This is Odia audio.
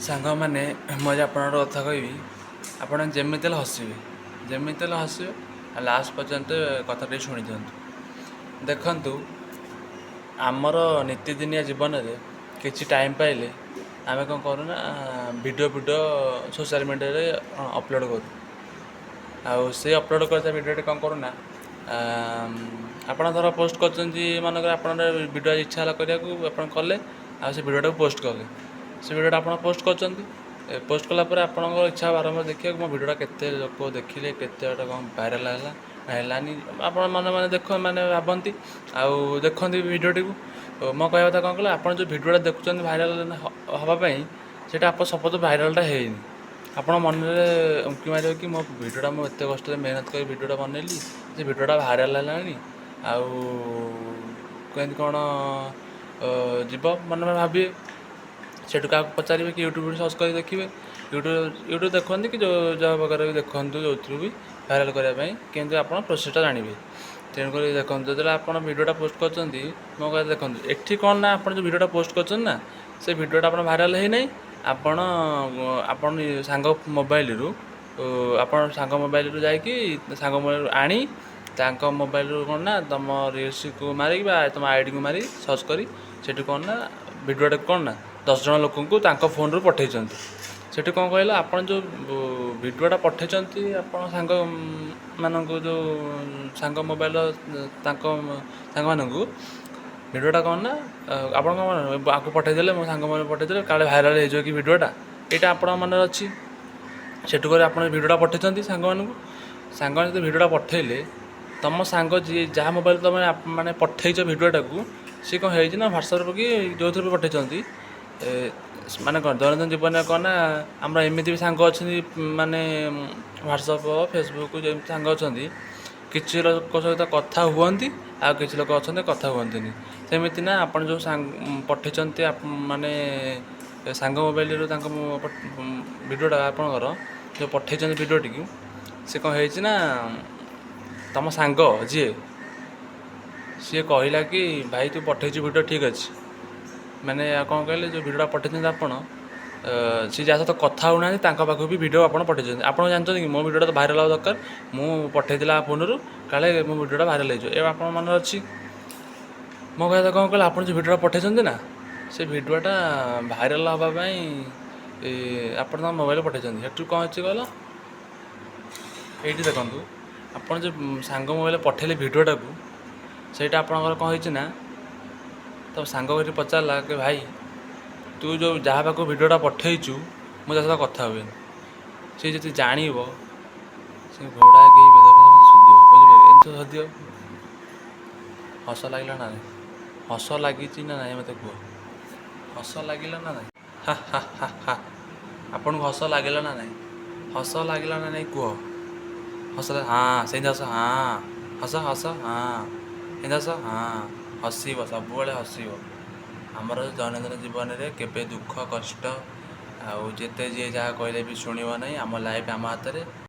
ସାଙ୍ଗମାନେ, ମୁଁ ଆଜି ଆପଣଙ୍କ କଥା କହିବି। ଆପଣ ଯେମିତି ହେଲେ ହସିବେ, ଯେମିତି ହେଲେ ହସିବେ। ଆଉ ଲାଷ୍ଟ ପର୍ଯ୍ୟନ୍ତ କଥାଟି ଶୁଣି ଦିଅନ୍ତୁ। ଦେଖନ୍ତୁ, ଆମର ନିତିଦିନିଆ ଜୀବନରେ କିଛି ଟାଇମ୍ ପାଇଲେ ଆମେ କ'ଣ କରୁନା, ଭିଡ଼ିଓ ଫିଡ଼ିଓ ସୋସିଆଲ୍ ମିଡ଼ିଆରେ ଅପଲୋଡ଼ କରୁ। ଆଉ ସେ ଅପଲୋଡ଼ କରିଥିବା ଭିଡ଼ିଓଟି କ'ଣ କରୁନା, ଆପଣ ଧର ପୋଷ୍ଟ କରିଛନ୍ତି। ମନେକର ଆପଣଙ୍କର ଭିଡ଼ିଓ ଇଚ୍ଛା ହେଲା କରିବାକୁ, ଆପଣ କଲେ ଆଉ ସେ ଭିଡ଼ିଓଟାକୁ ପୋଷ୍ଟ କଲେ। ସେ ଭିଡ଼ିଓଟା ଆପଣ ପୋଷ୍ଟ କରିଛନ୍ତି। ପୋଷ୍ଟ କଲା ପରେ ଆପଣଙ୍କ ଇଚ୍ଛା ବାରମ୍ବାର ଦେଖିବାକୁ, ମୋ ଭିଡ଼ିଓଟା କେତେ ଲୋକ ଦେଖିଲେ, କେତେ ବାଟ କ'ଣ ଭାଇରାଲ୍ ହେଲା ନା ହେଲାନି। ଆପଣ ମନେ ମନେ ଦେଖ ମାନେ ଭାବନ୍ତି ଆଉ ଦେଖନ୍ତି ଭିଡ଼ିଓଟିକୁ। ମୋ କହିବା କଥା କ'ଣ କହିଲେ, ଆପଣ ଯେଉଁ ଭିଡ଼ିଓଟା ଦେଖୁଛନ୍ତି ଭାଇରାଲ୍ ହେବା ପାଇଁ, ସେଇଟା ଆପଣ ସପୋଜ୍ ଭାଇରାଲ୍ଟା ହେଇନି, ଆପଣ ମନରେ ଉଙ୍କି ମାରିବ କି ମୋ ଭିଡ଼ିଓଟା, ମୁଁ ଏତେ କଷ୍ଟରେ ମେହନତ କରି ଭିଡ଼ିଓଟା ବନେଇଲି, ସେ ଭିଡ଼ିଓଟା ଭାଇରାଲ୍ ହେଲାନି, ଆଉ କେମିତି କ'ଣ ଯିବ, ମନେ ମନେ ଭାବିବେ। ସେଠୁ କାହାକୁ ପଚାରିବେ କି ୟୁଟ୍ୟୁବରେ ସର୍ଚ୍ଚ କରି ଦେଖିବେ। ୟୁଟ୍ୟୁବ ଦେଖନ୍ତି କି ଯେଉଁ ଯାହା ପ୍ରକାର ବି ଦେଖନ୍ତୁ, ଯେଉଁଥିରୁ ବି ଭାଇରାଲ୍ କରିବା ପାଇଁ କେମିତି ଆପଣ ପ୍ରୋସେସ୍ଟା ଜାଣିବେ। ତେଣୁକରି ଦେଖନ୍ତୁ, ଯେତେବେଳେ ଆପଣ ଭିଡ଼ିଓଟା ପୋଷ୍ଟ କରୁଛନ୍ତି, ମୋ କହିବା ଦେଖନ୍ତୁ ଏଠି କ'ଣ ନା, ଆପଣ ଯେଉଁ ଭିଡ଼ିଓଟା ପୋଷ୍ଟ କରିଛନ୍ତି ନା, ସେ ଭିଡ଼ିଓଟା ଆପଣ ଭାଇରାଲ୍ ହେଇନାହିଁ। ଆପଣ ସାଙ୍ଗ ମୋବାଇଲରୁ, ଆପଣ ସାଙ୍ଗ ମୋବାଇଲରୁ ଯାଇକି, ସାଙ୍ଗ ମୋବାଇଲରୁ ଆଣି, ତାଙ୍କ ମୋବାଇଲରୁ କ'ଣ ନା ତୁମ ରିଲ୍ସକୁ ମାରିକି ବା ତୁମ ଆଇଡ଼ିକୁ ମାରି ସର୍ଚ୍ଚ କରି ସେଠୁ କ'ଣ ନା ଭିଡ଼ିଓଟାକୁ କ'ଣ ନା 10 ଜଣ ଲୋକଙ୍କୁ ତାଙ୍କ ଫୋନ୍ରୁ ପଠାଇଛନ୍ତି। ସେଠୁ କ'ଣ କହିଲ, ଆପଣ ଯେଉଁ ଭିଡ଼ିଓଟା ପଠାଇଛନ୍ତି ଆପଣ ସାଙ୍ଗମାନଙ୍କୁ, ଯେଉଁ ସାଙ୍ଗ ମୋବାଇଲର ତାଙ୍କ ସାଙ୍ଗମାନଙ୍କୁ ଭିଡ଼ିଓଟା କ'ଣ ନା, ଆପଣ କ'ଣ ଆକୁ ପଠାଇଦେଲେ, ମୋ ସାଙ୍ଗ ମୋବାଇଲ ପଠାଇଦେଲେ କାଳେ ଭାଇରାଲ୍ ହେଇଯିବ କି ଭିଡ଼ିଓଟା, ଏଇଟା ଆପଣଙ୍କ ମନରେ ଅଛି। ସେଠୁ କରି ଆପଣ ଭିଡ଼ିଓଟା ପଠାଇଛନ୍ତି ସାଙ୍ଗମାନଙ୍କୁ। ସାଙ୍ଗମାନେ ଯେତେବେଳେ ଭିଡ଼ିଓଟା ପଠାଇଲେ, ତୁମ ସାଙ୍ଗ ଯିଏ, ଯାହା ମୋବାଇଲ ତୁମେ ମାନେ ପଠାଇଛ ଭିଡ଼ିଓଟାକୁ, ସିଏ କ'ଣ ହେଇଛି ନା ହ୍ୱାଟ୍ସଆପ୍ରେ କି ଯେଉଁଥିରେ ବି ପଠାଇଛନ୍ତି, ମାନେ କ'ଣ ଦୈନନ୍ଦିନ ଜୀବନରେ କ'ଣ ନା ଆମର ଏମିତି ବି ସାଙ୍ଗ ଅଛନ୍ତି, ମାନେ ହ୍ୱାଟ୍ସଆପ୍, ଫେସବୁକ୍ ଯେମିତି ସାଙ୍ଗ ଅଛନ୍ତି, କିଛି ଲୋକ ସହିତ କଥା ହୁଅନ୍ତି ଆଉ କିଛି ଲୋକ ଅଛନ୍ତି କଥା ହୁଅନ୍ତିନି। ସେମିତି ନା ଆପଣ ଯେଉଁ ସାଙ୍ଗ ପଠାଇଛନ୍ତି, ମାନେ ସାଙ୍ଗ ମୋବାଇଲରୁ ତାଙ୍କ ଭିଡ଼ିଓଟା, ଆପଣଙ୍କର ଯେଉଁ ପଠାଇଛନ୍ତି ଭିଡ଼ିଓଟିକୁ, ସେ କ'ଣ ହେଇଛି ନା ତୁମ ସାଙ୍ଗ ଯିଏ, ସିଏ କହିଲା କି ଭାଇ, ତୁ ପଠାଇଛୁ ଭିଡ଼ିଓ ଠିକ୍ ଅଛି। ମାନେ ଆଉ କ'ଣ କହିଲେ, ଯେଉଁ ଭିଡ଼ିଓଟା ପଠାଇଛନ୍ତି ଆପଣ, ସିଏ ଯାହା ସହିତ କଥା ହେଉନାହାନ୍ତି, ତାଙ୍କ ପାଖକୁ ବି ଭିଡ଼ିଓ ଆପଣ ପଠାଇଛନ୍ତି। ଆପଣ ଜାଣିଛନ୍ତି କି ମୋ ଭିଡ଼ିଓଟା ତ ଭାଇରାଲ୍ ହେବା ଦରକାର, ମୁଁ ପଠାଇଥିଲା ଫୋନ୍ରୁ, କାଳେ ମୋ ଭିଡ଼ିଓଟା ଭାଇରାଲ୍ ହେଇଯିବ, ଏ ଆପଣଙ୍କ ମନରେ ଅଛି। ମୋ କହିବା କଥା କ'ଣ କହିଲେ, ଆପଣ ଯେଉଁ ଭିଡ଼ିଓଟା ପଠାଇଛନ୍ତି ନା, ସେ ଭିଡ଼ିଓଟା ଭାଇରାଲ୍ ହେବା ପାଇଁ ଆପଣ ତାଙ୍କ ମୋବାଇଲରେ ପଠାଇଛନ୍ତି। ସେଠୁ କ'ଣ ହେଇଛି କହିଲ, ଏଇଠି ଦେଖନ୍ତୁ, ଆପଣ ଯେଉଁ ସାଙ୍ଗ ମୋବାଇଲରେ ପଠାଇଲେ ଭିଡ଼ିଓଟାକୁ, ସେଇଟା ଆପଣଙ୍କର କ'ଣ ହେଇଛି ନା ତ ସାଙ୍ଗ ଏଠି ପଚାରିଲା କି ଭାଇ, ତୁ ଯେଉଁ ଯାହା ପାଖକୁ ଭିଡ଼ିଓଟା ପଠାଇଛୁ, ମୁଁ ତା ସହିତ କଥା ହୁଏନି, ସେ ଯଦି ଜାଣିବ, ସେ ଘୋଡ଼ା ଗେହି ବେଦ ବେଦ ମୋତେ ଶୋଧିବ। ବୁଝିପାରିଲେ? ଏମିତି ସବୁ ଶୋଧିବ। ହସ ଲାଗିଲା ନା ନାହିଁ? ହସ ଲାଗିଛି ନା ନାହିଁ ମୋତେ କୁହ। ହସ ଲାଗିଲା ନା ନାହିଁ? ହା ହା ହା ହା। ଆପଣଙ୍କୁ ହସ ଲାଗିଲା ନା ନାହିଁ? ହସ ଲାଗିଲା ନା ନାହିଁ କୁହ। ହସ, ହଁ, ସେମିତି ହସ, ହଁ, ହସ ହସ, ହଁ, ଏମିତି ହସ, ହଁ, ହସିବ, ସବୁବେଳେ ହସିବ। ଆମର ଦୈନନ୍ଦିନ ଜୀବନରେ କେବେ ଦୁଃଖ କଷ୍ଟ ଆଉ ଯେତେ ଯିଏ ଯାହା କହିଲେ ବି ଶୁଣିବ ନାହିଁ। ଆମ ଲାଇଫ୍ ଆମ ହାତରେ।